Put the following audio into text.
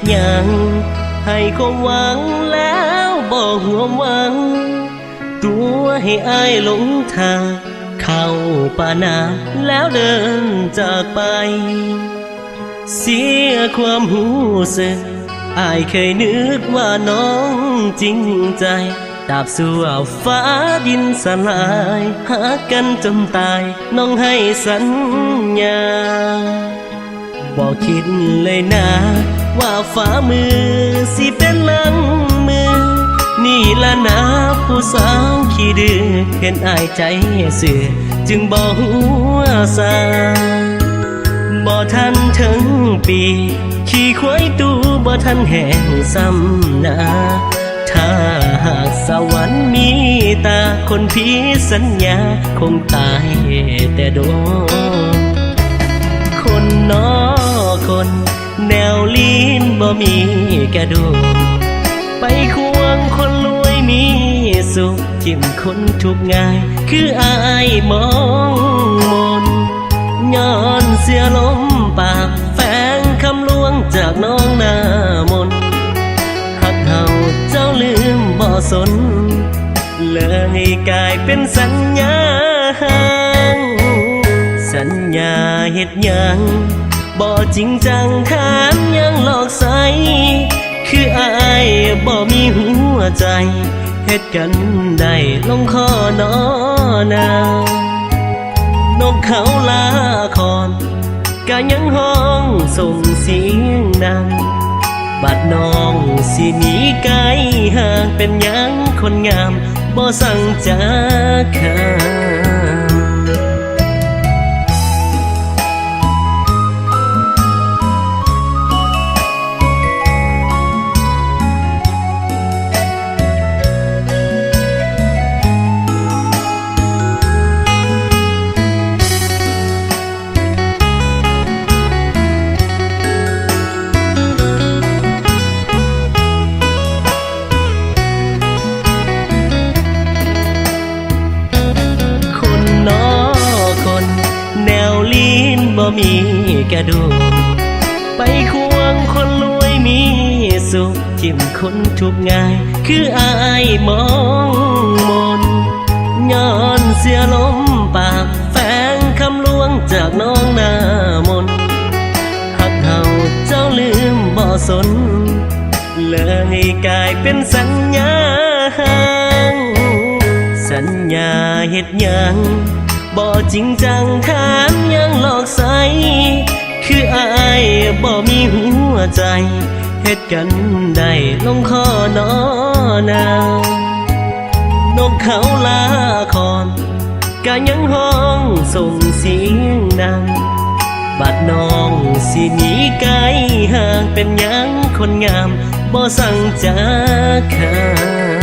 ຫຍັງ ໃຫ້ຄວາມຫວັງແລ້ວບໍ່ຮ່ວມຫວັງ ຕົວະໃຫ້ອ້າຍຫຼົງທາງ ເຂົ້າປ່ານາແລ້ວເດີນຈາກໄປ ເສຍຄວາມຮູ້ສຶກ ອ້າຍເຄີຍນຶກວ່ານ້ອງຈິງໃຈ ຕາບຊົ່ວຟ້າດິນສະຫຼາຍ ຮັກກັນຈົນຕາຍ ນ້ອງໃຫ້ສັນຍາ ບໍ່ຄິດເລີຍນາ ວ່າຝ່າມືຊິເປັນຫຼັງມື ນີ້ລະນາຜູ້ສາວຂີ້ດື້ ເຫັນອ້າຍໃຈຊື່ ຈຶ່ງບໍ່ຫົວຊາ ບໍ່ທັນເຖິງປີ ຂີ່ຄວາຍຕູ້ບໍ່ທັນແຫ້ງຊ້ຳນາ ຖ້າຫາກສະຫວັນມີຕາ ຄົນຜີສັນຍາ ຄົງຕາຍແຕ່ດົນ ຄົນນໍຄົນ ແນວລີນບໍ່ມີກະດູກ ໄປຂວາງຄົນລວຍມີສຸກ ຖິ້ມຄົນທຸກງ່າຍ ຄືອ້າຍມອງມົນ ຍ້ອນເຊື່ອລົມປາກ ແຝງຄຳລວງຈາກນ້ອງໜ້າມົນ ຮັກເຮົາເຈົ້າລືມບໍ່ສົນ ເລີຍກາຍເປັນສັນຍາຮ້າງ ສັນຍາເຮັດຫຍັງ ບໍ່ຈິງຈັງ ຖາມຫຍັງຫຼອກໃສ ຄືອ້າຍບໍ່ມີຫົວໃຈ ເຮັດກັນໄດ້ລົງຄໍນໍນາ ນົກເຂົາລາຄອນ ກະຍັງຮ້ອງສົ່ງສຽງດັງ ບາດນ້ອງຊິໜີໄກຫ່າງ ເປັນຫຍັງຄົນງາມບໍ່ສັ່ງຈັກຄຳ ຄົນນໍຄົນ ແນວລີນບໍ່ມີກະດູກ ໄປຂວາງຄົນລວຍມີສຸກ ຖິ້ມຄົນທຸກງ່າຍ ຄືອ້າຍມອງມົນ ຍ້ອນເຊື່ອລົມປາກ ແຝງຄຳລວງຈາກນ້ອງໜ້າມົນ ຮັກເຮົາເຈົ້າລືມບໍ່ສົນ ເລີຍກາຍເປັນສັນຍາຮ້າງ ສັນຍາເຮັດຫຍັງ ບໍ່ຈິງຈັງ ຖາມຫຍັງຫຼອກໃສ ຄືອ້າຍບໍ່ມີຫົວໃຈ ເຮັດກັນໄດ້ລົງຄໍນໍນາ ນົກເຂົາລາຄອນ ກະຍັງຮ້ອງສົ່ງສຽງດັງ ບາດນ້ອງຊິໜີໄກຫ່າງ ເປັນຫຍັງຄົນງາມບໍ່ສັ່ງຈັກຄຳ